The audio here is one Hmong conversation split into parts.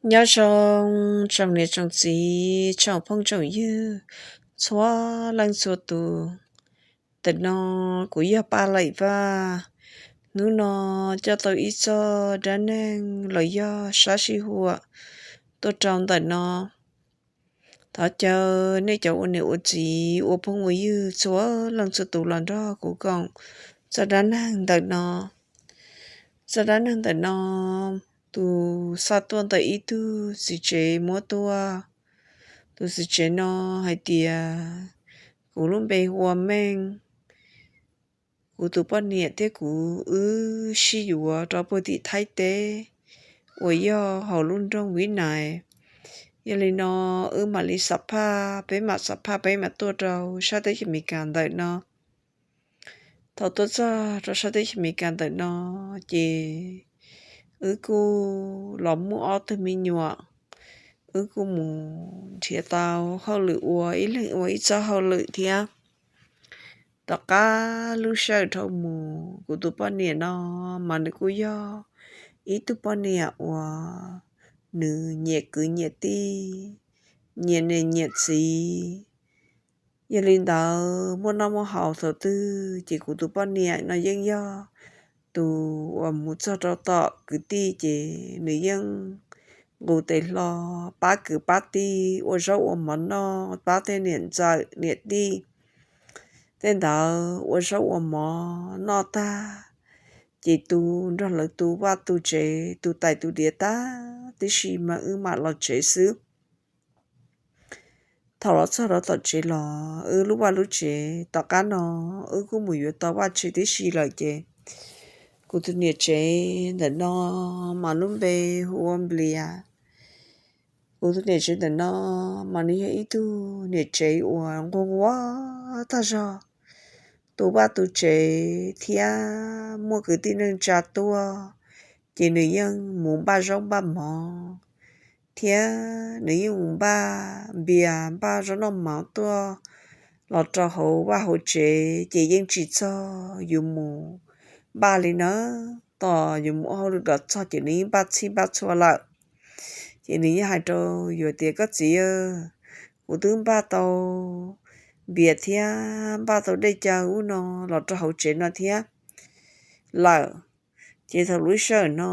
Nyob zoo tsoom niam tsoom txiv, tsoom phooj tsoom ywg, txhua leej txhua tus. Ntawm no kuv yog Paj Laim Vaj. Hnub no coj tau ib txoj dab neeg los yog sab sij huam tuaj rau ntawm no. Thov caw nej cov ua niam ua txiv, ua phooj ua ywg txhua leej txhua tus los nrog kuv koom txoj dab neeg ntawm no. Txoj dab neeg ntawm no, tus xa tuaj ntawm ib tug txiv tsev muab tuaj. Tus txiv tsev no hais tias, kuv lub npe hu ua Meej. Kuv tus poj niam thiab kuv wb sib yuav rau puag tim Thaib teb uas yog hauv lub nroog Vib Nais. Yog li no wb mam li xam phaj, peb mam xam phaj peb mam tuaj rau sab teb chaws Amelikas ntawm no. Thaum tuaj txog rau sab teb chaws Amelikas ntawm no, ces wb kuj los muaj ob tug me nyuam. Wb kuj mus nrhiav tau hauj lwm ua, ib leeg ua ib txoj hauj lwm thiab. Tom qab lub sij hawm dhau mus, kuv tus poj niam no mas nws kuj yog ib tug poj niam uas nws nyiam kwv nyiam tij, nyiam niam nyiam txiv. Yog li ntawd, muaj noj muaj haus thaum twg ces kuv tus poj niam no yeej yog tus uas mus txog rau tom kwv tij ces nws yeej nqus tes hlo pab kwv pab tij ua zaub ua mov noj, pab tej niam ntxawm niam tij tej ntawd ua zaub ua mov noj tag, ces tu nrog lawv tu vaj tu tsev, tu tais tu diav tag tib si mas wb mam los tsev xwb. Thaum los txog rau tom tsev los wb lub vaj lub tsev tom qab no wb kuj mus yuav tau vaj tsev tib si lawm ces kuv tus niam tsev ntawm no mas lub npe hu ua Nplias. Kuv tus niam tsev ntawm no mas nws yog ib tug niam tsev uas nquag nquag tag zog, tu vaj tu tsev thiab muaj kwv tij neej tsa tuaj ces nws yeej mus npaj zaub npaj mov, thiab nws yeej mus npaj npias npaj zaub noj mov tuaj los rau hauv vaj hauv tsev ces yeej tsis txog yus mus npaj li na. Tos yus mus ua hauj lwm los txog ces nws yeej npaj txhij npaj txhua lawm. Ces nws yeej hais rau yus tias, koj txiv, kuv twb npaj tau npias thiab npaj tau dej cawv ub no los rau hauv tsev no thiab lawm. Ces thaum lub sij hawm no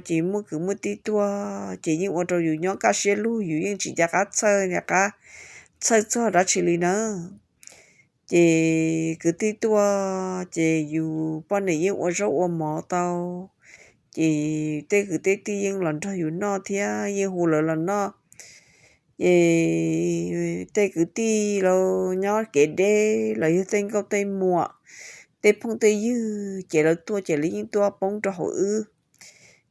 ces muaj kwv muaj tij tuaj ces yeej ua rau yus nyob kaj siab lug, yus yeej tsis nco qab txhawj, nco qab txhawj txog dab tsi li nawb. Ces kwv tij tuaj ces yus poj niam yeej ua zaub ua mov tau, ces tej kwv tej tij yeej los nrog yus noj thiab yeej hu lawv los noj. Ces tej kwv tij los nyob kev deb los yog tej nkauj tej muam, tej phooj tej ywg ces lawv tuaj ces lawv yeej tuaj poob rau hauv wb.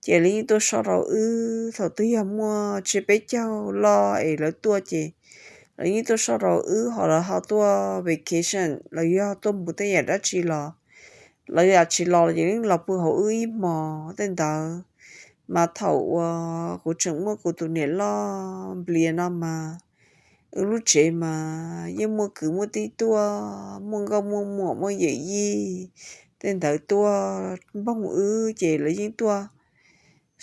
Ces lawv yeej tuaj so rau wb, thaum twg yog muaj tsiab peb caug loj es lawv tuaj ces lawv yeej tuaj so rau wb, ho lawv ho tuaj vacation los yog tuaj mus tej yam dab tsi los, lawv yam tsis los ces yeej los pw hauv wb ib hmos tej ntawd. Mas thaum uas kuv tseem muaj kuv tus niam loj Nplias no mas wb lub tsev mas yeej muaj kwv muaj tij tuaj, muaj nkauj muaj muam muaj yawm yij tej ntawd tuaj npoog wb ces lawv yeej tuaj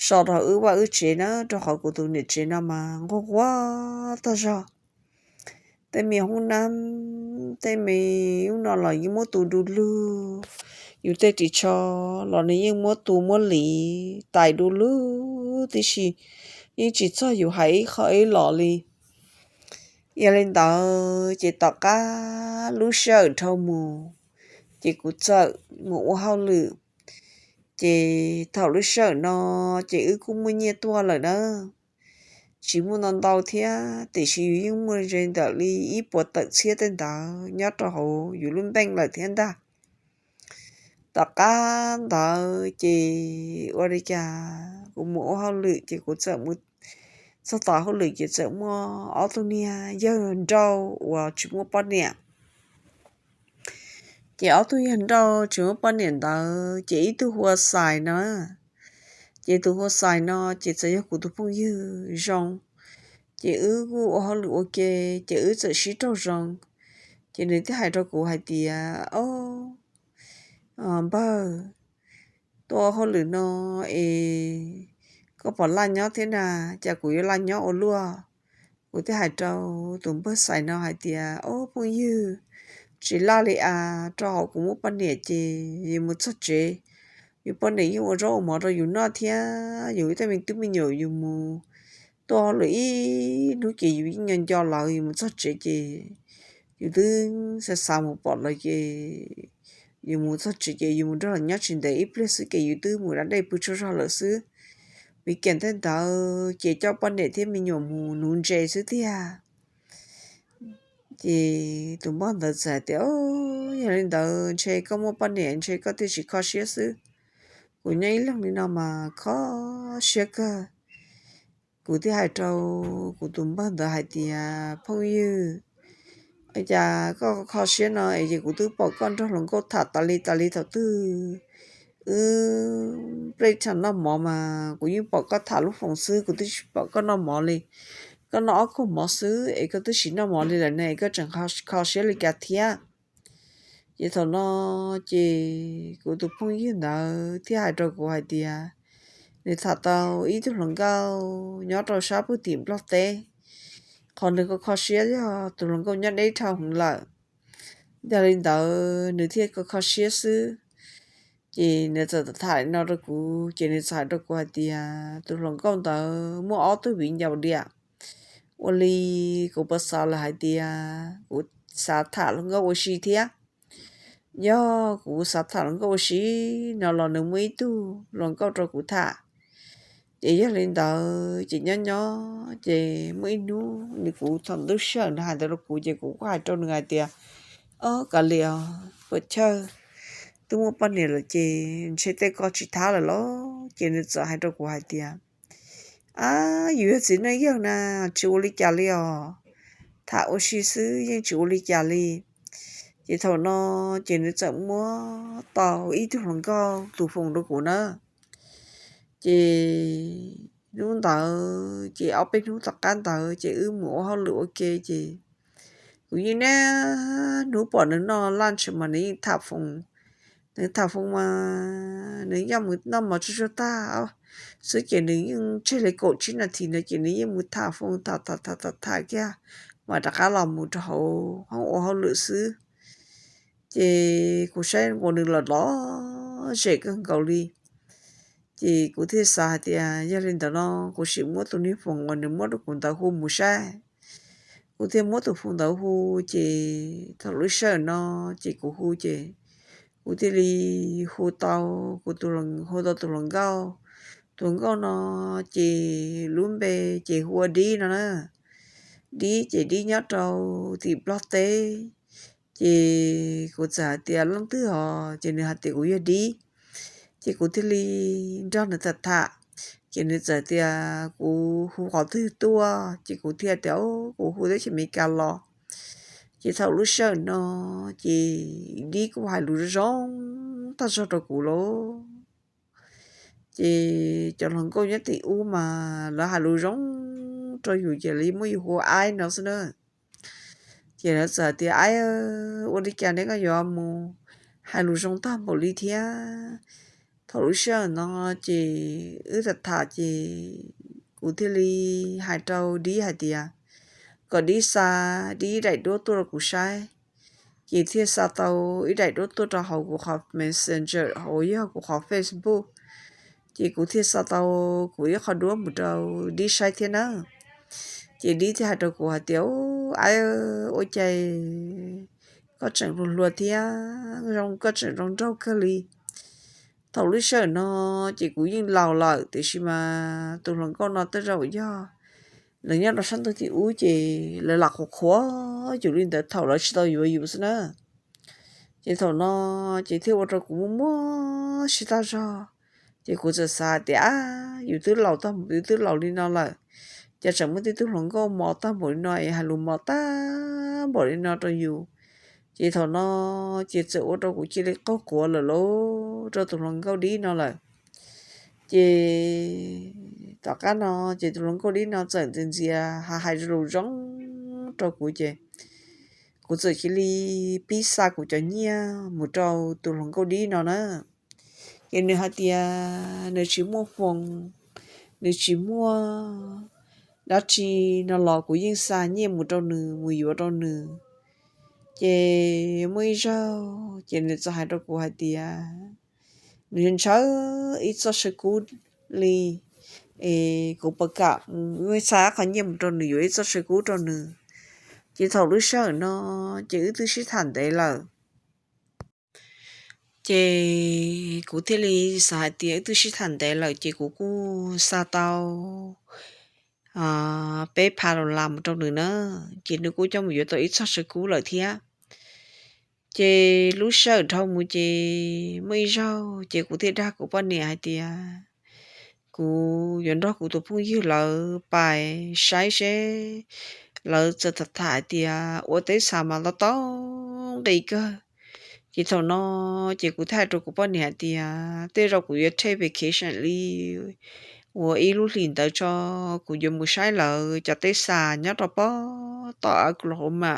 so rau wb vaj wb tsev na, rau qhov kuv tus niam tsev no mas nquag nquag tag zog. Tej me hoob nab, tej me ub no los yeej muab tu du lug, yus tej ris tsho los nws yeej muab tu muab liv tais du lug tib si, yeej tsis txog yus hais ib qho ib los li. Yog li ntawd ces tom qab lub sij hawm dhau mus, ces kuv txawm mus ua hauj lwm. Ces thaum lub sij hawm no ces wb kuj muaj nyiaj tuaj lawm na, tsis muaj ntau ntau thiab tiam sis yus yeej muaj ze ntawm li ib puas tawm txhiab tej ntawd nyob rau hauv yus lub npeej lawm thiab ntag. Tom qab ntawd ces ua li cas kuv mus ua hauj lwm ces kuv txawm mus, txog tom hauj lwm ces txawm muaj ob tug niag yawg nrauj uas tsis muaj poj niam. Ces ob tug yawg nrauj tsis muaj poj niam ntawd ces ib tug hu ua Xais no, ces tus hu ua Xais no ces txawm yog kuv tus phooj ywg zoo, ces wb kuj ua hauj lwm ua ke, ces wb txawm sib raug zoo. Ces nws thiaj hais rau kuv hais tias, o, npawg, tuaj ua hauj lwm no es koj pom Laj nyob thiab na, cas kuv yuav Laj nyob ua luaj? Kuv thiaj hais rau tus npawg Xais no hais tias, Ob phooj ywg, tsis Laj li as, rau qhov kuv muaj poj niam ces yus mus txog tsev, yus poj niam yeej ua zaub ua mov rau yus noj thiab yus tej me tub me nyuam yus mus tuaj lawm ib hnub ces yus yeej nco nco lawv, yus mus txog tsev ces yus twb xav xav mus pom lawv ces yus mus txog tsev ces yus mus nrog lawv nyob tsis ntev ib pliag xwb ces yus twb mus da dej pw tsaug zog lawm xwb. Vim kiag tej ntawd ces coj poj niam thiab me nyuam mus nuv ntses xwb tiag. Ces tus npawg ntawd txawm hais tias, Yog li ntawd ntshe koj muaj poj niam ntshe koj thiaj tsis kho siab xwb. Kuv nyob ib leeg li no mas kho siab kawg. Kuv thiaj hais rau kuv tus npawg ntawd hais tias, Phooj ywg, cas koj kho siab no es kuv twb pom koj nrog hluas nkauj tham tas li tas li thaum twg wb prej thaum noj mov mas kuv yeej pom koj tham lub foos xwb, kuv twb tsis pom koj noj mov li. Koj noj ob khuab mov xwb es koj twb tsis noj mov li lawm ne, koj tseem kho siab li cas thiab? Ces thaum no ces kuv tus phooj ywg ntawd thiaj hais rau kuv hais tias nws tham tau ib tug hluas nkauj nyob rau sab pem tim Nplog teb. Qhov nws kho kho siab yog tus hluas nkauj nyob deb dhau heev lawm. Yog li ntawd nws thiaj kho kho siab xwb. Ces nws txawm tham li no rau kuv, ces nws txawm hais rau kuv hais tias tus hluas nkauj ntawd muaj ob tug viv ncaus diam. Ua li kuv puas xav lawm hais tias kuv xav tham hluas nkauj ua si thiab. Yog kuv xav tham hluas nkauj ua si no los nws muaj ib tug hluas nkauj rau kuv tham. Ces yog li ntawd ces nyob nyob ces muaj ib hnub nws, kuv thaum ntuj sij hawm nws hais ntawd rau kuv ces kuv kuj hais rau nws hais tias, Ob, kav liam os, puas chawj, twb muaj poj niam lawm ces ntshe tej ko tsis thab lawm los? Ces nws txawm hais rau kuv hais tias, Ab, yus yog txiv neej yawg na, tsis ua li cas li os, tham ua si xwb yeej tsis ua li cas li. Ces thaum no ces nws txawm muab tau ib tug hluas nkauj tus foos rau kuv na. Ces hnub ntawd ces ob peb hnub tom qab ntawd ces wb mus ua hauj lwm ua ke ces kuv yeej niaj hnub pom nws noj lunch mas nws yeej tham foos. Nws tham foos mas nws yeej mus noj mov tsuag tsuag tag xwb ces nws yeej tseg li kaum tsib nas this ntawd ces nws yeej mus tham foos tham tham tham tham kiag mas rov qab los mus rau hauv hoob ua hauj lwm xwb. Ces kuv saib nkaus nws los lom zem kawg nkaus li. Ces kuv thiaj xav hais tias yog li ntawd no kuv sim muab tus niag foos uas nws muab rau kuv ntawd hu mus saib. Kuv thiaj muab tus foos ntawd hu, ces thaum lub sij hawm no ces kuv hu ces kuv thiaj li hu tau, kuv hu tau tus hluas nkauj. Tus hluas nkauj no ces lub npe ces hu ua Dib no na. Dib ces Dib nyob rau tim Nplog teb. Ces kuv txawm hais tias leej twg os, ces nws hais tias kuv yog Dib. Ces kuv thiaj li nrog nws tham tham, ces nws txawm tias kuv hu qhov twg tuaj, ces kuv thiaj tias kuv hu teb chaws Amelikas los. Ces thaum lub sij hawm no ces Dib kuj hais lus zoo zoo tag zog rau kuv lauj. Ces cov hluas nkauj nyob tim ub mas lawv hais lus zoo rau yus ces lawv muab yus hu ua Aib no xwb na. Ces lawv txawm tias, Aib, ua li cas neb koj yuav mus hais lus zoo tag npaum li thiab? Thaum lub sij hawm no ces wb tham tham ces kuv thiaj li hais rau Dib hais tias kom Dib xa, Dib ib daim duab tuaj rau kuv saib. Ces thiaj xa tau ib daim duab tuaj rau hauv kuv qhov Messenger hauv yog kuv qhov Facebook. Ces kuv thiaj xa tau kuv ib qho duab mus rau Dib saib thiab na. Ces Dib thiaj hais rau kuv hais tias, Aib, ua cas koj tseem hluas hluas thiab, koj tseem zoo nraug kawg li. Thaum lub sij hawm no ces kuv yeej laus lawm tiam sis mas tus hluas nkauj no tej zaum yog lawv nyob rau sab ntuj tim ub ces lawv lam qhuav qhuav yus li ntawd thaum lawv tsis tau yuav yus xwb na. Ces thaum no ces thiaj ua rau kuv muaj muaj siab tag zog. Ces kuv txawm xav tias, Ab, yus twb laus tag, yus twb laus li no lawm, cas tseem muaj tib tug hluas nkauj mos tag npaum li no es hais lus mos tag npaum li no rau yus? Ces thaum no ces txawm ua rau kuv cia li qaug quav lawm lauj rau tus hluas nkauj Dib no lawm. Ces tom qab no ces tus hluas nkauj Dib no txawm ntxias ntxias hais hais lus zoo rau kuv ces kuv txawm cia li pib xa kuv cov nyiaj mus rau tus hluas nkauj Dib no na. Ces nws hais tias nws tsis muaj foos, nws tsis muaj dab tsi no los kuv yeej xa nyiaj mus rau nws, mus yuav rau nws. Ces muaj ib zaug ces nws txawm hais rau kuv hais tias nws ntshaw ib txoj saw kub li, es kuv puas kam xa qhov nyiaj mus rau nws yuav ib txoj saw kub rau nws. Ces thaum lub sij hawm no ces wb twb sib tham ntev lawm. Ces kuv thiaj li xav hais tias wb twb sib tham ntev lawm ces kuv kuj xa tau peb phav dollar mus rau nws na, ces nws kuj coj mus yuav tau ib txoj saw kub lawm thiab. Ces lub sij hawm dhau mus ces muaj ib zaug ces kuv thiaj dag kuv poj niam hais tias kuv yuav nrog kuv tus phooj ywg lawv pais saib seb lawv txawm tham tham hais tias ua teb xa mas tau tau nqi kawg. Ces thaum no ces kuv thiaj hais rau kuv poj niam hais tias tej zaum kuv yuav take vacation li ua ib lub hlis ntawd tso, kuv yuav mus saib lawv cov teb xa nyob rau pem tom Oklahoma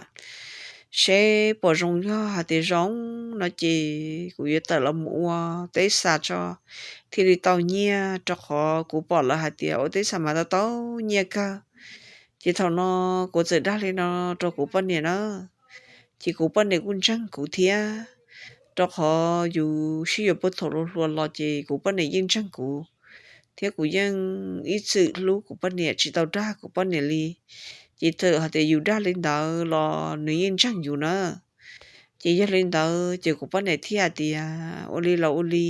seb puas zoo. Yog hais tias zoo no ces kuv yuav tawm los mus ua teb xa tso thiaj li tau nyiaj, rau qhov kuv pom lawv hais tias ua teb xa mas tau tau nyiaj kawg. Ces thaum no kuv txawm dag li no rau kuv poj niam na, ces kuv poj niam kuj ntseeg kuv thiab, rau qhov yus sib yuav puag thaum hluas hluas los ces kuv poj niam yeej ntseeg kuv, thiab kuv yeej ib txwm hlub kuv poj niam tsis tau dag kuv poj niam li. Ces txawm hais tias yus dag li ntawd los nws yeej ntseeg yus na. Ces yog li ntawd ces kuv poj niam thiaj hais tias ua li los ua li,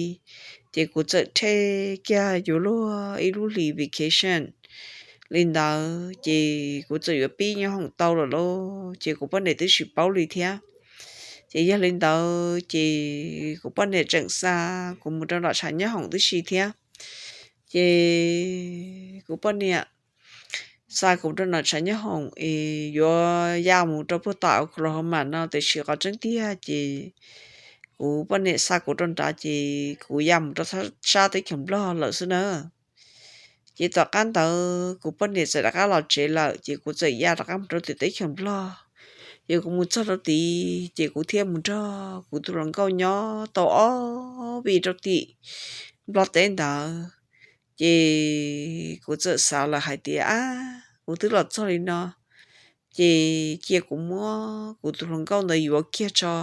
ces kuv txawm take kiag yuav luag ib lub hlis vacation li ntawd ces kuv txawm yuav pib nyob hoom tau lawm lauj, ces kuv poj niam twb tsis paub li thiab. Ces yog li ntawd ces kuv poj niam tseem xa kuv mus rau nram tshav nyob hoom tib si thiab. Ces kuv poj niam xa kuv rau nram tshav nyob hoom es yuav ya mus rau puag tom Oklahoma no, tiam sis qhov tseeb tiag ces kuv poj niam xa kuv rau nrad ces kuv ya mus rau sab teb chaws Nplog lawm xwb na. Ces tom qab ntawd kuv poj niam txawm rov qab los tsev lawm ces kuv txawm ya rov qab mus rau tim teb chaws Nplog. Ces kuv mus txog rau tid ces kuv thiaj mus nrog kuv tus hluas nkauj nyob tau ob vij rau tim Nplog teb ntawd. Ces kuv txawm xav lawm hais tias a, kuv twb los txog li no ces cia kuv muab kuv tus hluas nkauj ntawd yuav kiag tso,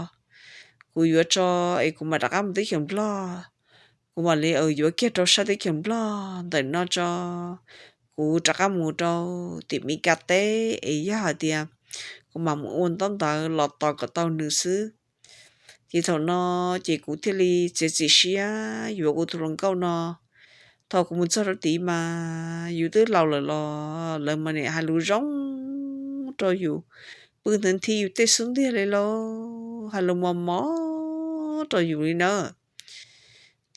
kuv yuav tso es kuv mam rov qab mus teb chaws Nplog. Kuv mam li yuav kiag rau sab teb chaws Nplog ntawm no tso, kuv rov qab mus rau tim Meskas teb es yog hais tias kuv mam mus ua ntaub ntawv los tos kom tau nws xwb. Ces thaum no ces kuv thiaj li txiav txim siab yuav kuv tus hluas nkauj no. Thaum kuv mus txog rau tid mas yus twb laus lawm los lawv mas nim hais lus zoo rau yus, pw ntawd nthi yus tej xub ntiag li lauj, hais lus mos mos rau yus li na.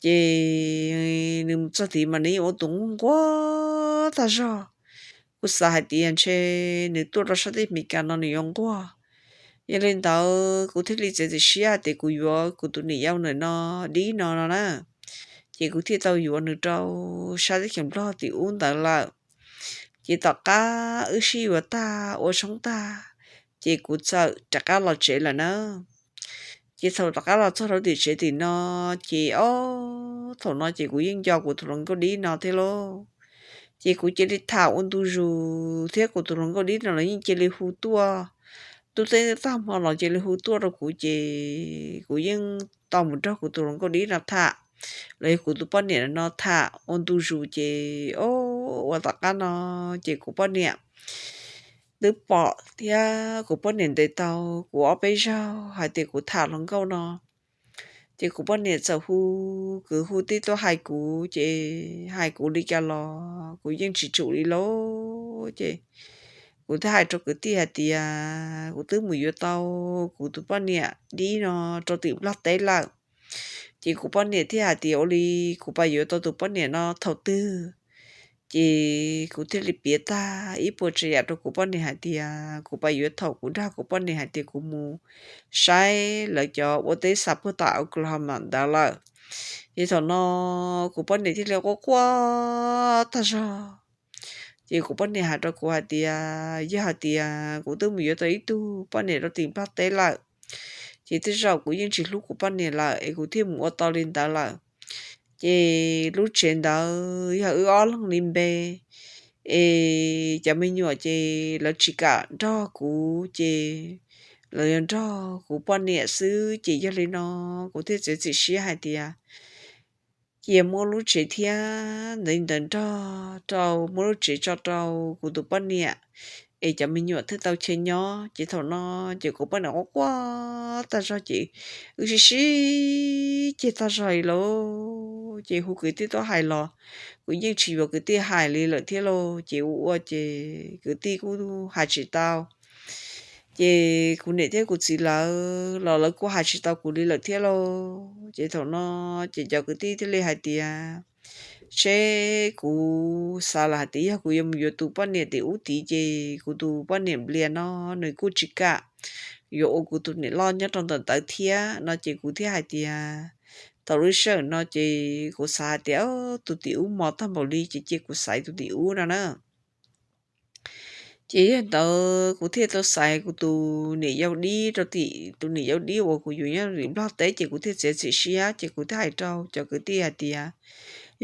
Ces nws mus txog tid mas nws yeej ua tus nquag nquag tag zog. Kuv xav hais tias ntshe nws tuaj rau sab teb Meskas no nws yuav nquag. Yog li ntawd kuv thiaj li txiav txim siab tias kuv yuav kuv tus niam yau ntawm no dib no no na. Ces kuv thiaj tau yuav nws rau sab teb chaws Nplog tim ub ntawd lawm. Ces tom qab wb sib yuav tag ua tshoob tag, ces kuv txawm rov qab los tsev lawm na. Ces thaum rov qab los txog rau tim tsev tim no, ces ob thaum no ces kuv yeej nco kuv tus hluas nkauj dib no thiab lauj. Ces kuv cia li tham ua ntu zus thiab kuv tus hluas nkauj dib no los yeej cia li hu tuaj. Tub teb tag hmo los cia li hu tuaj rau kuv ces kuv yeej tau mus nrog kuv tus hluas nkauj dib no tham, los yog kuv tus poj niam no tham ua ntu zus ces o, ua tom qab no ces kuv poj niam twb pom thiab kuv poj niam ntes tau kuv ob peb zaug hais tias kuv tham hluas nkauj no. Ces kuv poj niam txawm hu kwv hu tij tuaj hais kuv ces hais kuv li cas los kuv yeej tsis tsum li lauj. Ces kuv thiaj hais rau kwv tij hais tias kuv twb mus yuav tau kuv tus poj niam dib no rau tim Nplog teb lawm. Ces kuv poj niam thiaj hais tias ua li kuv pais yuav tau tus poj niam no thaum twg? Ces kuv thiaj li piav tag ib puas tsav yam rau kuv poj niam hais tias kuv pais yuav thaum kuv dag kuv poj niam hais tias kuv mus saib lawv cov ua teb xa puag tom Oklahoma ntawd lawm. Ces thaum no kuv poj niam thiaj li quaj quaj tag zog. Ces kuv poj niam hais rau kuv hais tias yog hais tias kuv twb mus yuav tau ib tug poj niam rau tim Nplog teb lawm, ces tej zaum kuv yeej tsis hlub kuv poj niam lawm es kuv thiaj mus ua tau li ntawd lawm. Ces lub tsev ntawd yog wb ob leeg li npe, es cov me nyuam ces lawv tsis kam nrog kuv, ces lawv yuav nrog kuv poj niam xwb. Ces yog li no kuv thiaj txiav txim siab hais tias cia muab lub tsev thiab ntawd ntawd nrog rau, muab lub tsev tso rau kuv tus poj niam, es cov me nyuam thiaj tau chaw nyob. Ces thaum no ces kuv poj niam quaj quaj tag zog, ces wb sib sib ceg tag zog li lauj. Ces hu kwv tij tuaj hais los kuv yeej tsis yuav kwv tij hais li lawm thiab lauj. Ces ua ua ces kwv tij kuj hais tsis tau. Ces kuv niam thiab kuv txiv lawv los lawv kuj hais tsis tau kuv li lawm thiab lauj. Ces thaum no ces cov kwv tij thiaj li hais tias, seb, kuv xav lawm hais tias yog kuv yuav mus yuav tus poj niam tim ub tid ces kuv tus poj niam nplias no nws kuj tsis kam yuav ua kuv tus niam loj nyob rau ntawm ntawd thiab no. Ces kuv thiaj hais tias thaum lub sij hawm no ces kuv xav hais tias tus tim ub mos tag npaum li ces cia kuv xaiv tus tim ub no na. Ces yog ntawd kuv thiaj tau xaiv kuv tus niam yau dib rau tim tus niam yau dib uas kuv yuav nyob tim Nplog teb. Ces kuv thiaj txiav txim siab, ces kuv thiaj hais rau cov kwv tij hais tias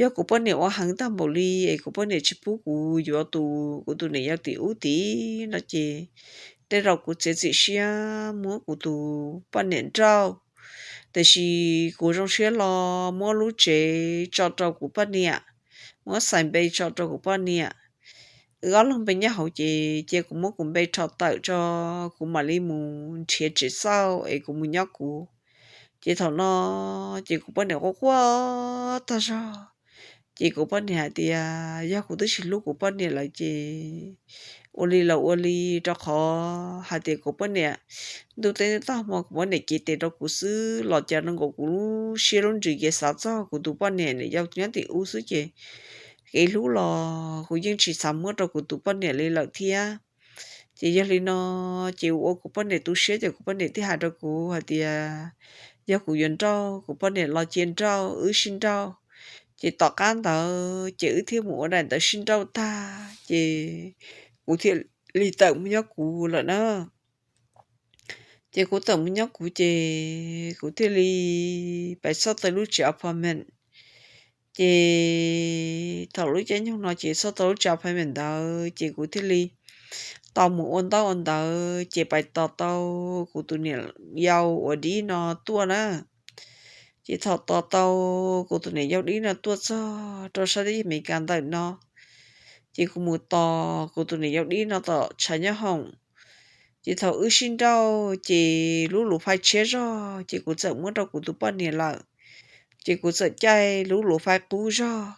yog kuv poj niam ua heev tag npaum li es kuv poj niam tsis pub kuv yuav tus, kuv tus niam yau tim ub tid no ces tej zaum kuv txiav txim siab muab kuv tus poj niam nrauj. Tiam sis kuv zoo siab hlo muab lub tsev tso rau kuv poj niam, muab xais npe tso rau kuv poj niam. Wb ob leeg npe nyob hauv ces cia kuv muab kuv npe rho tawm tso, kuv mam li mus nrhiav tsev xauj es kuv mus nyob kuv. Ces thaum no ces kuv poj niam quaj quaj tag zog. Ces kuv poj niam hais tias yog kuv twb tsis hlub kuv poj niam lawm ces ua li los ua li, rau qhov hais tias kuv poj niam ntuj teb tag hmo kuv poj niam cev tes rau kuv xwb los cas no nkaus kuv lub siab lub ntsws ces xav txog kuv tus poj niam niam yau nyob tim ub xwb ces kev hlub los kuv yeej tsis xav muab rau kuv tus poj niam li lawm thiab. Ces yog li no ces ua kuv poj niam tu siab ces kuv poj niam thiaj hais rau kuv hais tias yog kuv yuav nrauj kuv poj niam los cia nrauj, wb sib nrauj. Ces tom qab ntawd ces wb thiaj mus ua daim ntawv sib nrauj tag ces kuv thiaj li tawm mus nyob kuv lawm na. Ces kuv tawm mus nyob kuv ces kuv thiaj li pais xauj tau lub tsev apartment. Ces thaum lub caij nyoog no ces xauj tau lub tsev apartment ntawd ces kuv thiaj li tau mus ua ntaub ua ntawv ces pais tos tau kuv tus niam yau uas dib no tuaj na. Ces thaum tos tau kuv tus niam yau dib no tuaj txog rau sab teb chaws Amelikas ntawm no, ces kuv mus tos kuv tus niam yau dib no tom tshav nyob hoom. Ces thaum wb sib nrauj ces lub luv fais tshiab zog ces kuv txawm muab rau kuv tus poj niam lawm. Ces kuv txawm caij lub luv fais qub zog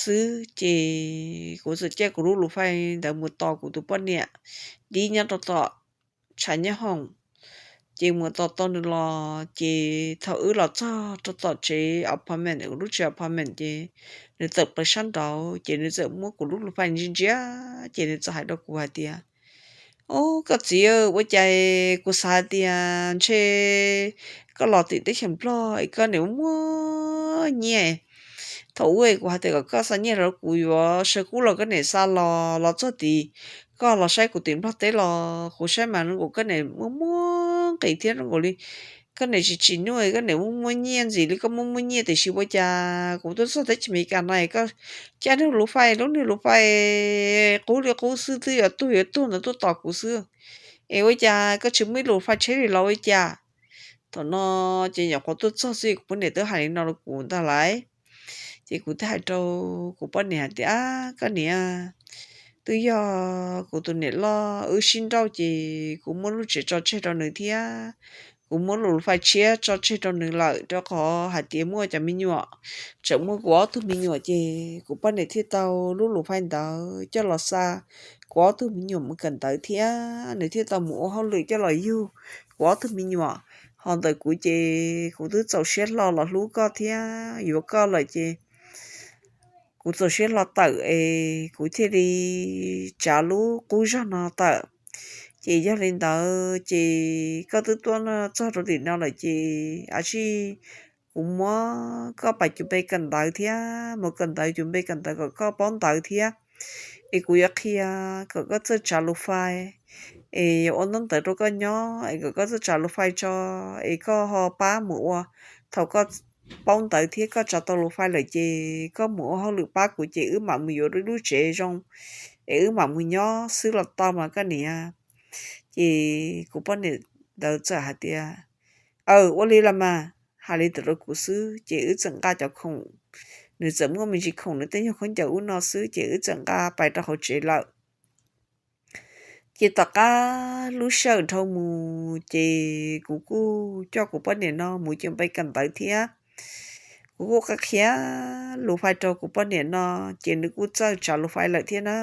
xwb ces kuv txawm caij kuv lub luv fais ntawd mus tos kuv tus poj niam dib nyob rau tom tshav nyob hoom. Ces mus tos tau nws los ces thaum wb los txog rau tom tsev apartment, kuv lub tsev apartment ces nws txawm plaws sab nraud ces nws txawm muab kuv lub luv fais ntsia ntsia ces nws txawm hais rau kuv hais tias, Ub, koj txiv, ua cas kuv xav hais tias ntshe koj los tim teb chaws Nplog es koj niam muaj muaj nyiaj. Thaum ub kuv hais tias kom koj xa nyiaj los kuv yuav saw kub los koj niam xa los, los txog tid koj los saib kuv tim Nplog teb los kuv saib mas zoo nkaus koj niam muaj muaj nqis thiab zoo nkaus li koj niam tsis tsim nyog, koj niam muaj muaj nyiaj ntxim li koj muaj muaj nyiaj, tiam sis ua cas kuv tuaj txog teb chaws Amelikas no koj caij niag luv fais, lub niag luv fais qub li qub xwb, twb yuav tuag yuav tuag ntawd tuaj tos kuv xwb. Es ua cas koj tsis muaj ib luv fais tshiab li los ua cas? Thaum no ces nyuam qhuav tuaj txog xwb kuv poj niam twb hais li no rau kuv ntag lauj. Ces kuv thiaj hais rau kuv poj niam hais tias, Koj niam, twb yog kuv tus niam loj wb sib nrauj ces kuv muab lub tsev tso tseg rau nws thiab, kuv muab lub luv fais tshiab tso tseg rau nws lawm, rau qhov hais tias muaj cov me nyuam, tseem muaj kuv ob tug me nyuam, ces kuv poj niam thiaj tau lub luv fais ntawd coj los xa kuv ob tug me nyuam mus kawm ntawv thiab nws thiaj tau mus ua hauj lwm coj los yug kuv ob tug me nyuam. Ho ntawm kuv ces kuv twb txaus siab hlo los hlub koj thiab yuav koj lawm ces kuv txaus siab hlo tawm es kuv thiaj li tsav lub qub zog no tawm. Ces yog li ntawd ces koj twb tuaj txog rau tim no lawm ces a tsij kuv muab koj pais cuv npe kawm ntawv thiab, mus kawm ntawv cuv npe kawm ntawv kom koj paub ntawv thiab. Es kuv yuav qhia kom koj txawj tsav luv fais, es yuav ua ntaub ntawv rau koj nyob es kom koj txawj tsav luv fais tso, es koj ho pab mus ua, thaum koj paub ntawv thiab koj tsa tau lus fais lawm ces koj mus ua hauj lwm pab kuv ces wb mam mus yuav lub tsev zoo es wb mam mus nyob xwb los tau mas koj niam. Ces kuv poj niam ntawd txawm hais tias, Aw, ua li los mas. Hais li ntawd rau kuv xwb ces wb txawm nqa cov khoom, nws txawm muaj me ntsis khoom nws tej nyuag khaub ncaws ub no xwb ces wb txawm nqa pais rau hauv tsev lawm. Ces tom qab lub sij hawm dhau mus ces kuv kuj coj kuv poj niam no mus coj npe kawm ntawv thiab. Kuv kuj qhia lus fais rau kuv poj niam no, ces nws kuj txawj tsa lus fais lawm thiab na.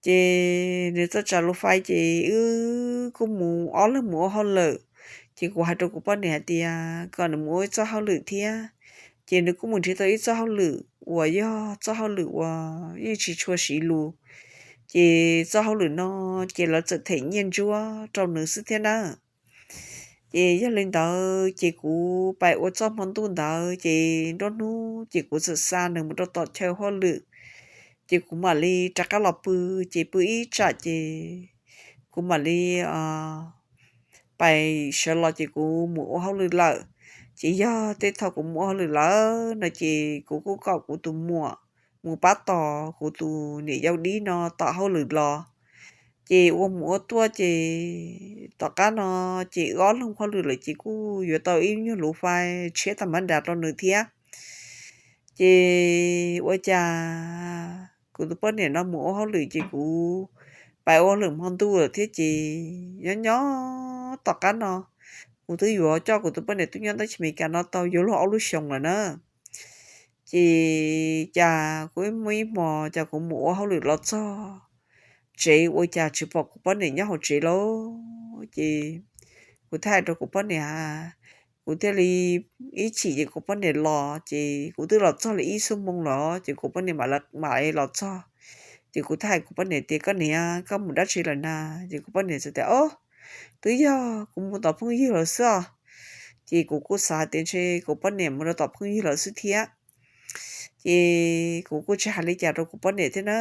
Ces nws txawj tsa lus fais ces wb kuj mus ob leeg mus ua hauj lwm. Ces kuv hais rau kuv poj niam hais tias kom nws mus ua ib txoj hauj lwm thiab. Ces nws kuj mus nrhiav tau ib txoj hauj lwm uas yog txoj hauj lwm uas yeej tsis tshua siv lus. Ces txoj hauj lwm no ces lawv txawm them nyiaj ntsuab rau nws xwb thiab na. Ces yog li ntawd ces kuv pais ua txoj hmo ntuj ntawd ces nruab hnub ces kuv txawm xa nws mus rau tom chaw hauj lwm. Ces kuv mam li rov qab los pw, ces pw ib tsam ces kuv mam li pais sawv los ces kuv mus ua hauj lwm lawm. Ces yog tej thaum kuv mus ua hauj lwm lawm no ces kuv kuj kom kuv tus muam mus pab tos kuv tus niam yau dib no tom hauj lwm los. Ces ua mus ua tuaj ces tom qab no ces wb ob leeg hauj lwm lawm ces kuj yuav tau ib nyuag lus fais tshiab tag mab nras rau nws thiab. Ces ua cas kuv tus poj niam no mus ua hauj lwm ces kuv pais ua hauj lwm hmo ntuj lawm thiab ces nyob nyob tom qab no kuv twb yuav coj kuv tus poj niam tuaj nyob teb chaws Amelikas no tau yuav luag ob lub xyoos lawm na. Ces cas kuv muaj ib hmos cas kuv mus ua hauj lwm los txog tsev ua cas tsis pom kuv poj niam nyob hauv tsev lawm. Ces kuv thiaj hais rau kuv poj niam, kuv thiaj li ib chim ces kuv poj niam los ces kuv twb los txog li ib xuab moos lawm ces kuv poj niam mam los txog. Ces kuv thiaj hais kuv poj niam tias, Koj niam, koj mus dab tsi lawm na? Ces kuv poj niam txawm tias, Ob, twb yog kuv mus tom phooj ywg lawm xwb os. Ces kuv kuj xav hais tias ntshe kuv poj niam mus rau tom phooj ywg lawm xwb thiab. Ces kuv kuj tsis hais li cas rau kuv poj niam thiab na.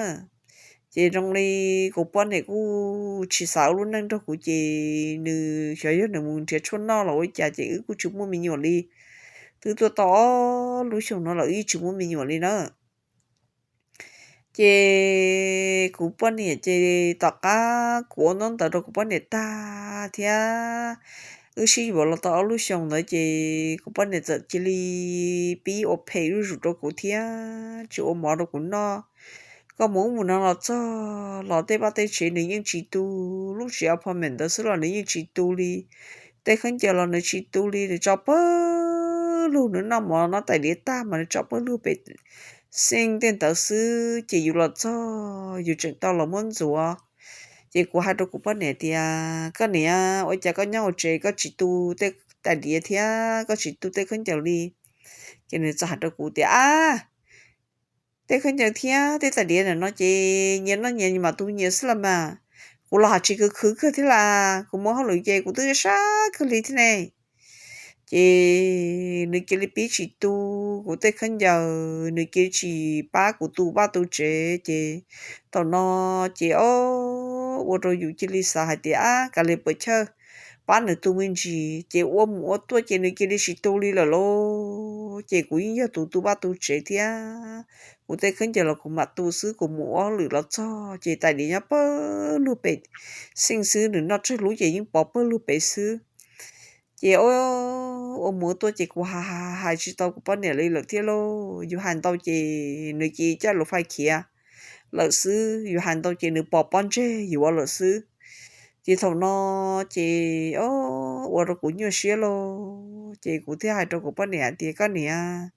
Ces zoo li kuv poj niam kuj tsis xav ua lub neej nrog kuv ces nws xyov yog nws mus nrhiav tshuaj noj los ua cas ces wb kuj tsis muaj me nyuam li. Twb tuaj tau ob lub xyoos no los wb tsis muaj me nyuam li na. Ces kuv poj niam ces tom qab kuv ua ntaub ntawv rau kuv poj niam tag thiab wb sib yuav los tau ob lub xyoos ntawd ces kuv poj niam txawm cia li pib ua phem zuj zus rau kuv thiab tsis ua mov rau kuv noj. Koj mus ub mus no los txog los tej vaj tej tsev nws yeej tsis tu, lub tsev apartment ntawd xwb los nws yeej tsis tu li. Tej khaub ncaws los nws tsis tu li, nws tso pawg lug, nws noj mov noj tais diav tag mas nws tso pawg lug pem sink tej ntawd xwb ces yus los txog yus tseem tau los muab ntxuav. Ces kuv hais rau kuv poj niam tias, Koj niam, ua cas koj nyob hauv tsev koj tsis tu tej tais diav thiab koj tsis tu tej khaub ncaws li? Ces nws txawm hais rau kuv tias, Ab, tej khaub ncaws thiab tej tais diav ntawm no ces nyias noj nyias mam tu nyias xwb los mas. Kuv los hais tsis khwv khwv kawg thiab las, kuv mus hauj lwm ces kuv twb sab kawg li thiab ne. Ces nws cia li pib tsis tu kuv tej khaub ncaws, nws cia li tsis pab kuv tu vaj tu tsev ces thaum no ces o, ua rau yus cia li xav hais tias, Ab, kav liam puas chawj pab nws tu me ntsis. Ces ua mus ua tuaj ces nws cia li tsis tu li lawm lauj. Ces kuv yeej yog tus tu vaj tu tsev thiab, kuv tej khaub ncaws los kuv mam tu xwb, kuv mus ua hauj lwm los txog ces tais diav nyob pawg lug pem sink xwb, nws noj tsawg lub ces yeej pov pawg lug pem xwb. Ces ua mus ua tuaj ces kuv hais hais tsis tau kuv poj niam li lawm thiab lauj. Yus hais ntau ces nws cia li coj lus fais khiav lawm xwb, yus hais ntau ces nws pom pob ntseg yuav lawm xwb. Ces thaum no ces o, ua rau kuv nyuaj siab lauj. Ces kuv thiaj hais rau kuv poj niam hais tias, Koj niam,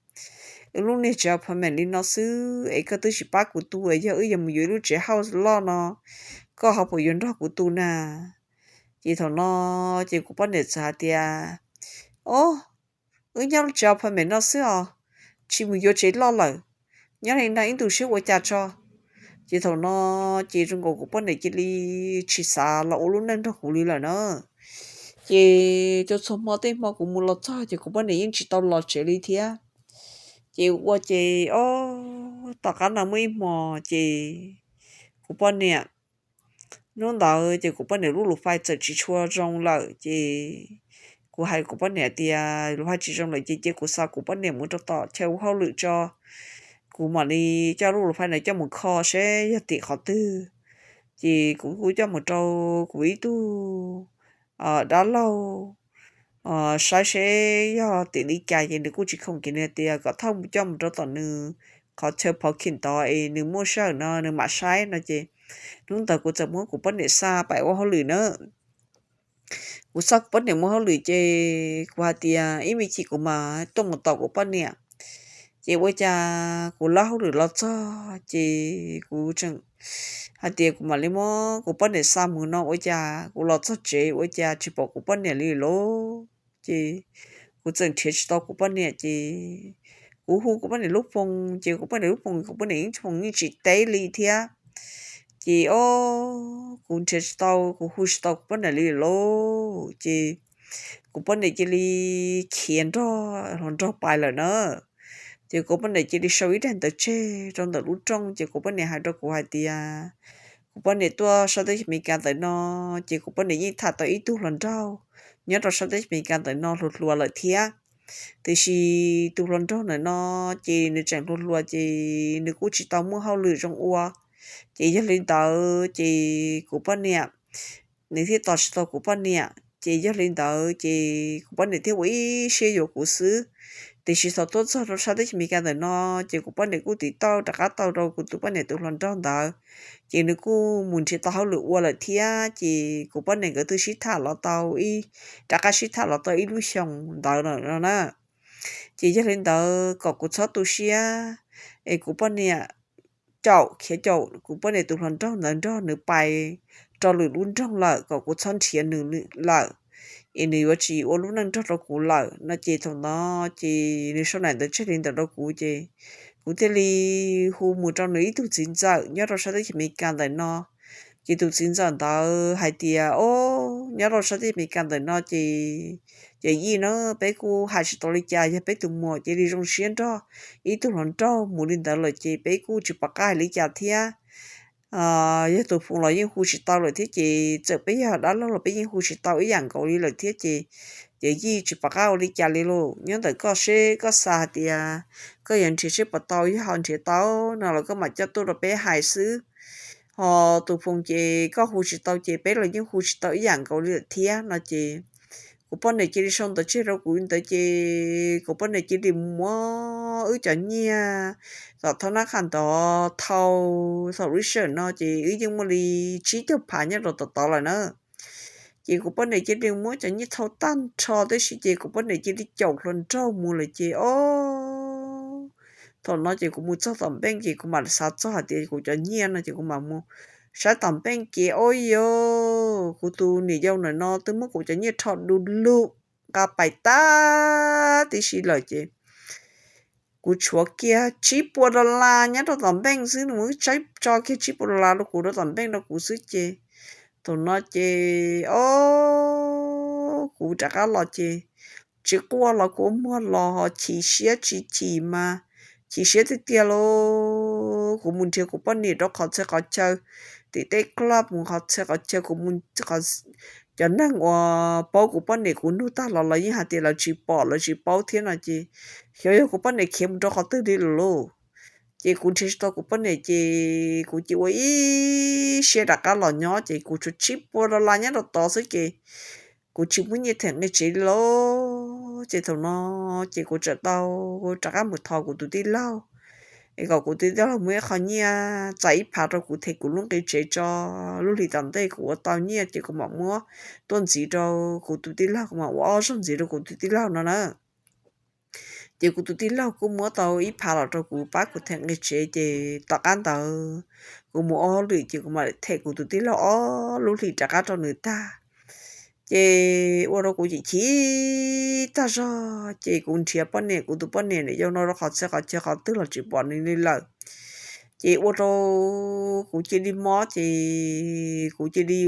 wb lub niag tsev apartment li no xwb es koj twb tsis pab kuv tu es yog wb yuav mus yuav ib lub tsev hauj loj no, koj ho puas yuav nrog kuv tu na? Ces thaum no ces kuv poj niam txawm hais tias, O, wb nyob lub tsev apartment no xwb os, tsis mus yuav tsev loj lawm, nyob li no ib ntus seb ua cas tso. Ces thaum no ces zoo nkaus kuv poj niam cia li tsis xav los ua lub neej nrog kuv li lawm na. Ces txhua txhua hmo tej hmo kuv mus los txog ces kuv poj niam yeej tsis tau los tsev li thiab. Ces ua ces o, tom qab no muaj ib hmo ces kuv poj niam, hnub ntawd ces kuv poj niam lub lus fais txawm tsis tshua zoo lawm ces kuv hais kuv poj niam tias lus hais tsis zoo lawm ces cia kuv xa kuv poj niam mus rau tom chaw ua hauj lwm tso, kuv mam li coj lub lus hais no coj mus kho seb yog tim qhov twg. Ces kuv kuj coj mus rau kuv ib tug dab laug saib seb yog tim li cas, ces nws kuj tsis khoom, ces nws tias kom thauj mus coj mus rau tom nws qhov chaw parking tod es nws muaj sij hawm no nws mam saib no ces hnub ntawd kuv txawm muab kuv poj niam xa pais ua hauj lwm na. Kuv xa kuv poj niam mus hauj lwm ces kuv hais tias ib me chim kuv mam tuaj mus tos kuv poj niam. Ces ua cas kuv lawb hauj lwm los txog ces kuv tseem hais tias kuv mam li muab kuv poj niam xa mus no ua cas kuv los txog tsev ua cas tsis pom kuv poj niam li lauj. Ces kuv txawm nrhiav tsis tau kuv poj niam ces kuv hu kuv poj niam lub phone ces kuv poj niam lub phone kuv poj niam yeej tsis teb li thiab. Ces o, kuv nrhiav tsis tau, kuv hu tsis tau kuv poj niam li lauj. Ces kuv poj niam cia li khiav nrog hluas nraug pais lawm na. Ces kuv poj niam cia li sau ib daim ntawv tseg rau ntawm lub rooj ces kuv poj niam hais rau kuv hais tias kuv poj niam tuaj sab teb chaws Amelikas ntawm no ces kuv poj niam yeej tham tau ib tug hluas nraug nyob rau sab teb chaws Amelikas ntawm no hluas hluas lawm thiab. Tiam sis tus hluas nraug ntawm no ces nws tseem hluas hluas ces nws kuj tsis tau muaj hauj lwm zoo ua. Ces yog li ntawd ces kuv poj niam, nws thiaj tos tsis tau kuv poj niam ces yog li ntawd ces kuv poj niam thiaj ua ib siab yuav kuv xwb. Tiam sis thaum tuaj txog rau sab teb chaws Amelikas ntawm no ces kuv poj niam kuj tiv tauj rov qab tau rau kuv tus poj niam tus hluas nraug ntawd. Ces nws kuj mus nrhiav tau hauj lwm ua lawm thiab ces kuv poj niam nkawd twb sib tham los tau ib, rov qab sib tham los tau ib lub xyoos ntawd no na. Ces yog li ntawd kom kuv txhob tu siab es kuv poj niam caum khiav caum kuv poj niam tus hluas nraug ntawd nrog nws pais rau lwm lub nroog lawm kom kuv txhob nrhiav nws lawm es nws yuav tsis ua lub neej nrog rau kuv lawm no. Ces thaum no ces nws sau daim ntawv tseg li ntawd rau kuv ces kuv thiaj li hu mus rau nws ib tug txiv ntxawm nyob rau sab teb chaws Amelikas ntawm no. Ces tus txiv ntxawm ntawd hais tias o, nyob rau sab teb chaws Amelikas ntawm no ces, ces Yij na, peb kuj hais tsis tau li cas, yog peb tus muam cia li zoo siab nrog ib tug hluas nraug mus li ntawd lawm ces peb kuj tsis pom qab hais li cas thiab. Yog tus phone los yeej hu tsis tau lawm thiab ces txawm peb yog dab laug los peb yeej hu tsis tau ib yam nkaus li lawm thiab ces, ces Yij tsis pom qab ua li cas li lauj. Nyob ntawm koj seb koj xav hais tias koj yuav nrhiav seb puas tau, yog ho nrhiav tau no los koj mam coj tuaj rau peb hais xwb. Ho tus phone ces koj hu tsis tau ces peb los yeej hu tsis tau ib yam nkaus li lawm thiab no ces kuv poj niam cia li sau ntawv tseg rau kuv ntawd ces kuv poj niam cia li muab wb cov nyiaj tom thab nab qhas ntawd thau. Thaum lub sij hawm no ces wb yeej muaj li tsib caug phav nyob rau tom tod lawm na. Ces kuv poj niam cia li muab cov nyiaj thau tag nrho tib si ces kuv poj niam cia li caum hluas nraug mus lawm ces o, thaum no ces kuv mus txog tom npeej ces kuv mam xav txog hais tias kuv cov nyiaj no ces kuv mam mus saib tom npeej ces o, yog kuv tus niam yau ntawm no twb muab kuv cov nyiaj rho du lug nqa pais tag tib si lawm ces kuv tshuav kiag tsib puas dollar nyob rau tom npeej xwb, nws muab tso kiag tsib puas dollar rau kuv rau tom npeej rau kuv xwb ces thaum no ces o, kuv rov qab los ces tsis quaj los kuv muag los ho chim siab tsis chim mas chim siab tiag tiag lauj. Kuv mus nrhiav kuv poj niam rau qhov txhia qhov chaw, tim tej club mus qhov txhia qhov chaw, kuv mus, cov neeg uas paub kuv poj niam kuv nug tag los lawv yeej hais tias lawv tsis pom lawv tsis paub thiab no ces xyov yog kuv poj niam khiav mus rau qhov twg li lawm lauj. Ces kuv nrhiav tsis tau kuv poj niam ces kuv cia ua ib siab rov qab los nyob ces kuv tshuav tsib puas dollar nyob rau tod xwb ces kuv tsis muaj nyiaj them nqi tsev li lauj. Ces thaum no ces kuv txawm tau rov qab mus thov kuv tus tij laug es kom kuv tus tij laug muab ib qho nyiaj txais ib phav rau kuv them kuv lub nqi tsev tso. Lub hlis tom ntej kuv ua tau nyiaj ces kuv mam muab tuaj ntxiv rau kuv tus tij laug, kuv mam ua ob zaug ntxiv rau kuv tus tij laug no na. Ces kuv tus tij laug kuj muab tau ib phav los rau kuv pab kuv them nqi tsev ces tom qab ntawd kuv mus ua hauj lwm ces kuv mam them kuv tus tij laug ob lub hlis rov qab rau nws tag. Ces ua rau kuv chim chim tag zog ces kuv nrhiav poj niam, kuv tus poj niam niam yau no rau qhov txhia qhov chaw qhov twg los tsis pom nws li lawm. Ces ua rau kuv cia li mob ces kuv cia li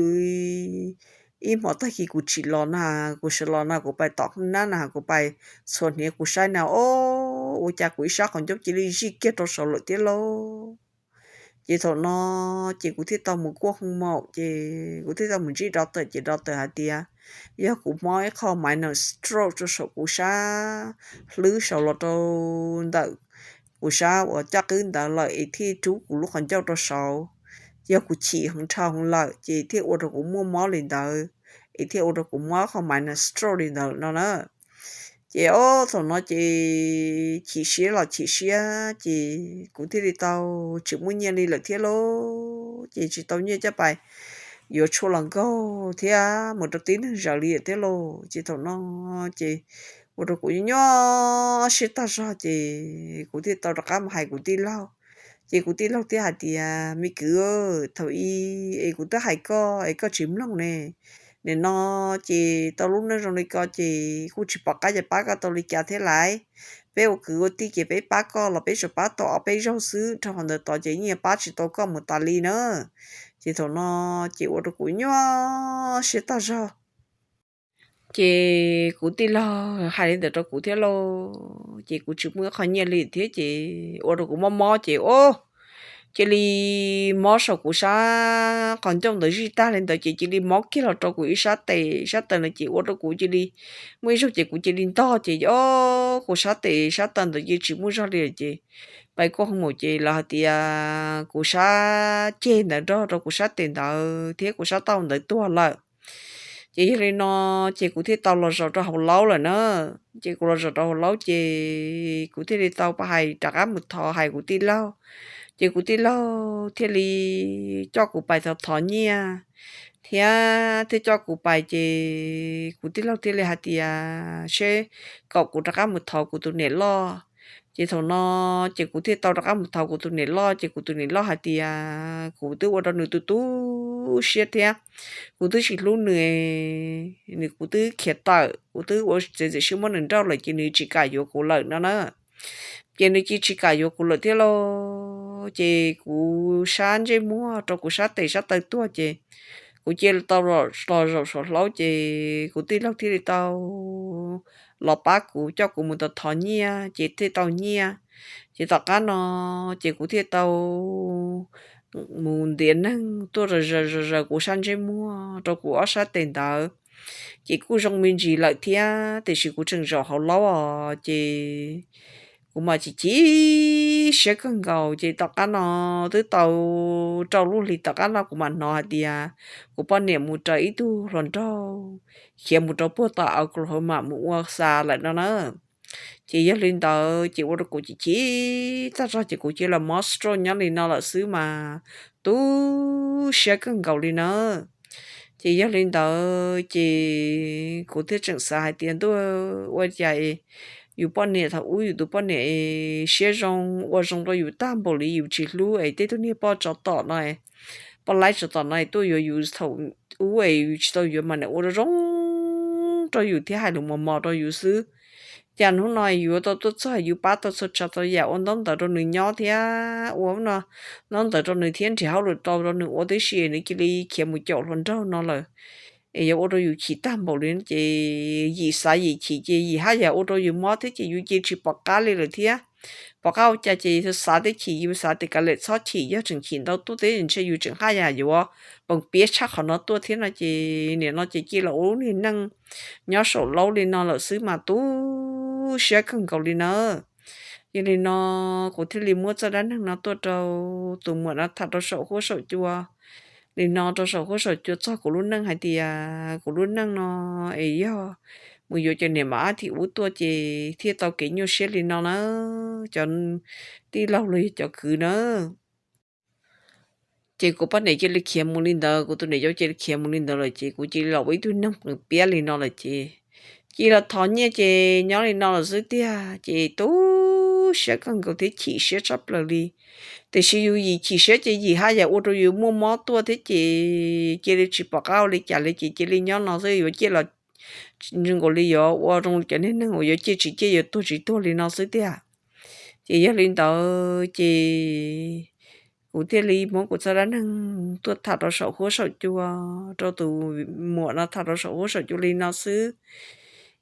ib hmo tag kis kuv tsim los na, kuv sawv los na, kuv pais tom nab na, kuv pais txhuam hniav kuv saib na, o, ua cas kuv ib sab qhov ncauj cia li zij kiag rau saud lawm thiab lauj. Ces thaum no ces kuv thiaj tau mus kuaj hoo maum, ces kuv thiaj tau mus ntsib dov tawm, ces dov tawm hais tias yog kuv mob ib qho minor stroke rau saum kuv sab hlwb saud los rau ntawm kuv sab uas caj qwb ntawd lawm es thiaj rub kuv lub qhov ncauj rau saud. Yog kuv chim heev dhau heev lawm ces thiaj ua rau kuv muaj mob li ntawd, es thiaj ua rau kuv mob qhov minor stroke li ntawd no na. Ces ob thaum no ces chim siab los chim siab, ces kuv thiaj li tau tsis muaj nyiaj li lawm thiab lauj, ces tsis tau nyiaj coj pais yuav tshuaj los nkaug thiab mus rau tib neeg zaws li lawm thiab lauj. Ces thaum no ces ua rau kuv nyuaj siab tag zog, ces kuv thiaj tau rov qab mus hais kuv tij laug. Ces kuv tij laug thiaj hais tias, me kwv, thaum ub es kuv twb hais koj es koj tsis mloog ne, nim no ces tau lub neej zoo li ko ces kuj tsis pom qab yuav pab koj tau li cas thiab lais. Peb ua kwv ua tij ces peb pab koj los peb tsuas pab tau ob peb zaug xwb, rau qhov ntawd tod ces yeej pab tsis tau koj mus tas li na. Ces thaum no ces ua rau kuv nyuaj siab tag zog. Ces kuv tij laug hais li ntawd rau kuv thiab lauj, ces kuv tsis muaj ib qho nyiaj li thiab, ces ua rau kuv mob mob ces cia li mob saum kuv sab qhov ncauj ntawd zij tag li ntawd ces cia li mob kiag los rau kuv ib sab tes sab taw ntawd, ces ua rau kuv cia li muaj ib zaug ces kuv cia li ntog ces o kuv sab tes sab taw ntawd cia li tsis muaj zog li lawm. Ces pais kuaj hoo maum ces lawv hais tias kuv sab ceg ntawd nrog rau kuv sab tes ntawd thiab kuv sab taw ntawd tuag lawm. Ces yog li no ces kuv thiaj tau los zaum rau hauv laub lawm na. Ces kuv los zaum rau hauv laub ces kuv thiaj li tau pais hais rov qab mus thov hais kuv tij laug. Ces kuv tij laug thiaj li coj kuv pais thov thov nyiaj thiab thiaj coj kuv pais, ces kuv tij laug thiaj li hais tias seb kom kuv rov qab mus thov kuv tus niam loj. Ces thaum no ces kuv thiaj tau rov qab mus thov kuv tus niam loj, ces kuv tus niam loj hais tias kuv twb ua rau nws tu tu siab thiab kuv twb tsis hlub nws, nws kuv twb khiav tawm, kuv twb ua txiav txim siab muab nws nrauj lawm ces nws tsis kam yuav kuv lawm no na. Ces nws cia tsis kam yuav kuv lawm thiab lauj, ces kuv sab ntsej muag rau kuv sab tes sab taw tuag ces kuv cia tau los zaum saum hlaub ces kuv tij laug thiaj li tau los pab kuv coj kuv mus thov thov nyiaj ces thiaj tau nyiaj. Ces tom qab no ces kuv thiaj tau mus ntiav neeg tuaj zaws zaws kuv sab ntsej muag rau kuv ob sab tes ntawd. Ces kuj zoo me ntsis lawm thiab tiam sis kuv tseem zaum hauv laub os, ces kuv mas chim chim siab kawg nkaus. Ces tom qab no twb tau rau lub hli tom qab no kuv mam hnov hais tias kuv poj niam mus raws ib tug hluas nraug khiav mus rau puag tom Oklahoma mus ua xa lawm no na. Ces yog li ntawd ces ua rau kuv chim chim tag zog ces kuv cia li mob stroke nyob li no lawm xwb mas tu siab kawg nkaus li na. Ces yog li ntawd ces kuv thiaj tseem xav hais tias ntuj, ua cas yus poj niam thaum ub yus tus poj niam siab zoo ua zoo rau yus tag npaum li yus tsis hlub es tej tug niag poj tsov tom no, poj laib tsov tom no tuaj yuav yus thaum ub es yus tsis tau yuav mas nws ua zoo zoo rau yus thiab hais lus mos mos rau yus xwb. Cas hnub no yuav tau tuaj txog yus pab tau txhua tsav txhua yam ua ntaub ntawv rau nws nyob thiab ua no ntaub ntawv rau nws thiab nrhiav hauj lwm rau rau nws ua tib si nws cia li khiav mus caum hluas nraug no lawm. Es yuav ua rau yus chim tag npaum li ces yim xav yim chim ces yim haj yam ua rau yus mob thiab ces yus cia tsis pom qab li lawm thiab. Pom qab ua cas ces xav tib chim yus xav tias kav liam txhob chim, yog tseem chim ntau tuaj thiab ntshe yus tseem haj yam yuav poob piab tshaj qhov no tuaj thiab no ces nim no ces cia los ua lub niag neej nyob saum laub li no lawm xwb mas tu siab kawg nkaus li na. Yog li no kuv thiaj li muab txoj dab neeg no tuaj rau tus muam no tham rau saum huab saum cua li no rau saum huab saum cua txog kuv lub neej hais tias kuv lub neej no es yog mus yuav cov niam mos ab thim ub tuaj ces thiaj tau kev nyuaj siab li no na, cov tij laug los yog cov kwv na. Ces kuv poj niam cia li khiav mus li ntawd, kuv tus niam yau cia li khiav mus li ntawd lawm ces kuv cia li los ua ib tug neeg poob piab li no lawm ces cia li los thov nyiaj ces nyob li no lawm xwb tiag ces tu siab kawg nkaus thiab chim siab tshaj plaws li. Tiam sis yus yim chim siab ces yim haj yam ua rau yus muaj mob tuaj thiab ces cia li tsis pom qab ua li cas li ces cia li nyob no xwb, yuav ciaj los zoo nkaus li yuav ua zoo li cov niag neeg uas yuav ciaj tsis ciaj yuav tuag tsis tuag li no xwb tiag. Ces yog li ntawd ces kuv thiaj li muab kuv txoj dab neeg tuaj tham rau saum huab saum cua, rau tus muam no tham rau saum huab saum cua li no xwb.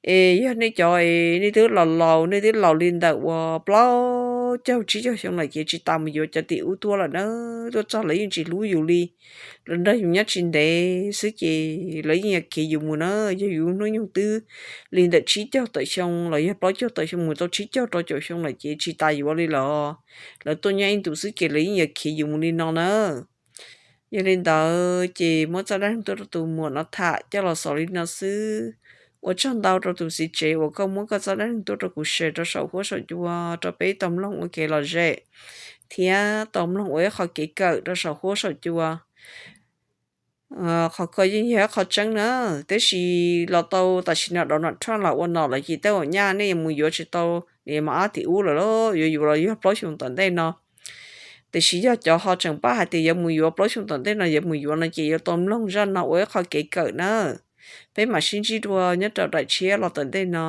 Es yog nej cov es nej twb laus laus, nej twb laus li ntawm uas plaub caug tsib caug xyoo lawm ces tsis tas mus yuav cov tim ub tuaj lawm na. Tuaj txog lawv yeej tsis hlub yus li, lawv nrog yus nyob tsis ntev xwb ces lawv yeej yuav khiav yus mus na. Yog yus hnub nyoog twb li ntawm tsib caug tawm xyoo los yog plaub caug tawm xyoo mus tau tsib caug rau caum xyoo lawm ces tsis tas yuav li los, lawv tuaj nyob ib ntus xwb ces lawv yeej yuav khiav yus mus li no na. Yog li ntawd ces muab txoj dab neeg tuaj rau tus muam no tham coj los xaus li no xwb. Ua tsaug ntau rau tus txiv tsev uas koj muab koj txoj dab neeg tuaj rau kuv share rau saum huab saum cua rau peb tau mloog ua kev lom zem thiab tau mloog ua ib qho kev kawm rau saum huab saum cua. Qhov ko yeej yog ib qho tseeb na, tab sis los tau tam sim no Donald Trump los ua nom lawm ces tej zaum nyaj nej yuav mus yuav tsis tau niam mos ab tim ub lawm lauj, yuav yuav los yog plaub xyoo tom ntej no. Tiam sis yog cov ho tseem pab hais tias yuav mus yuav plaub xyoo tom ntej no yuav mus yuav no ces yuav tau mloog zaj no ua ib qho kev kawm na. Peb mam sib ntsib dua nyob rau daim tshiab los tom ntej no.